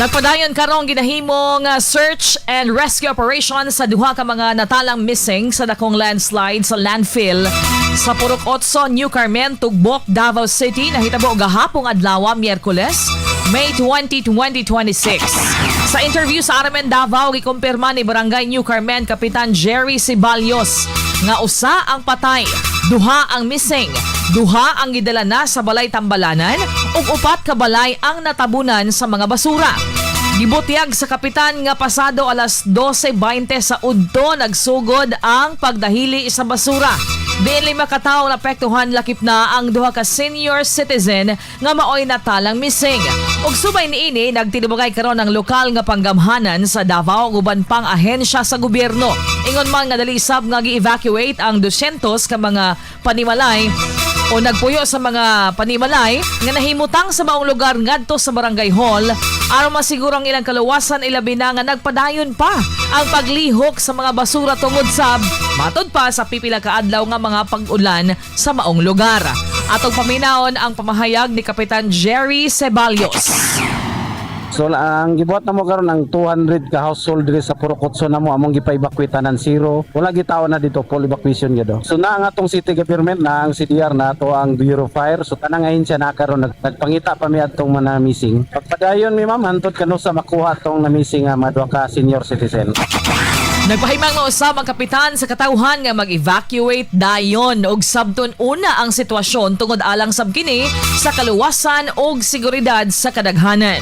Nagpadayon karong ginahimong search and rescue operation sa duha ka mga natalang missing sa dakong landslide sa landfill sa Purok 8, New Carmen, Tugbok, Davao City. Nahitabo gahapong adlaw, Miyerkules, May 20, 2026. Sa interview sa RMN Davao, gikumpirma ni Barangay New Carmen Kapitan Jerry Ceballos nga usa ang patay, duha ang missing, duha ang gidala na sa balay tambalanan ug upat ka balay ang natabunan sa mga basura. Gibutyag sa kapitan nga pasado alas 12:20 sa udto nagsugod ang pagdahili sa basura. Diin lima ka tawo naapektuhan, lakip na ang duha ka senior citizen nga maoy natalang missing. Ug subay niini, nagtinubagay karon ang lokal nga panggamhanan sa Davao ug uban pang ahensya sa gobyerno. Ingon man nga dali sab nga gi-evacuate ang 200 ka mga panimalay o nagpuyo sa mga panimalay nga nahimutang sa maong lugar ngadto sa barangay hall aron masiguro ang ilang kaluwasan, ilabi na nga nagpadayon pa ang paglihok sa mga basura tungod sa matod pa sa pipila ka adlaw nga mga pag-ulan sa maong lugar. Atong paminawon ang pamahayag ni Kapitan Jerry Ceballos. So ang gibuhat namo karon, ang 200 ka household diri sa Purok Otso namo among gipa-evacuate tanan, zero. Wala gitawo na dito, full evacuation gyud. So na ang atong city government, na ang CDR, na ato ang Bureau of Fire. So tanang ahensya na karon nagpangita pa mi atong mga missing. Pagpadayon mi, ma'am, hantod kanusa makuha atong na missing nga mga duha ka senior citizen. Nagpahimang mausab ang kapitan sa katawhan nga mag-evacuate dayon og sabton una ang sitwasyon tungod alang sab kini sa kaluwasan og seguridad sa kadaghanan.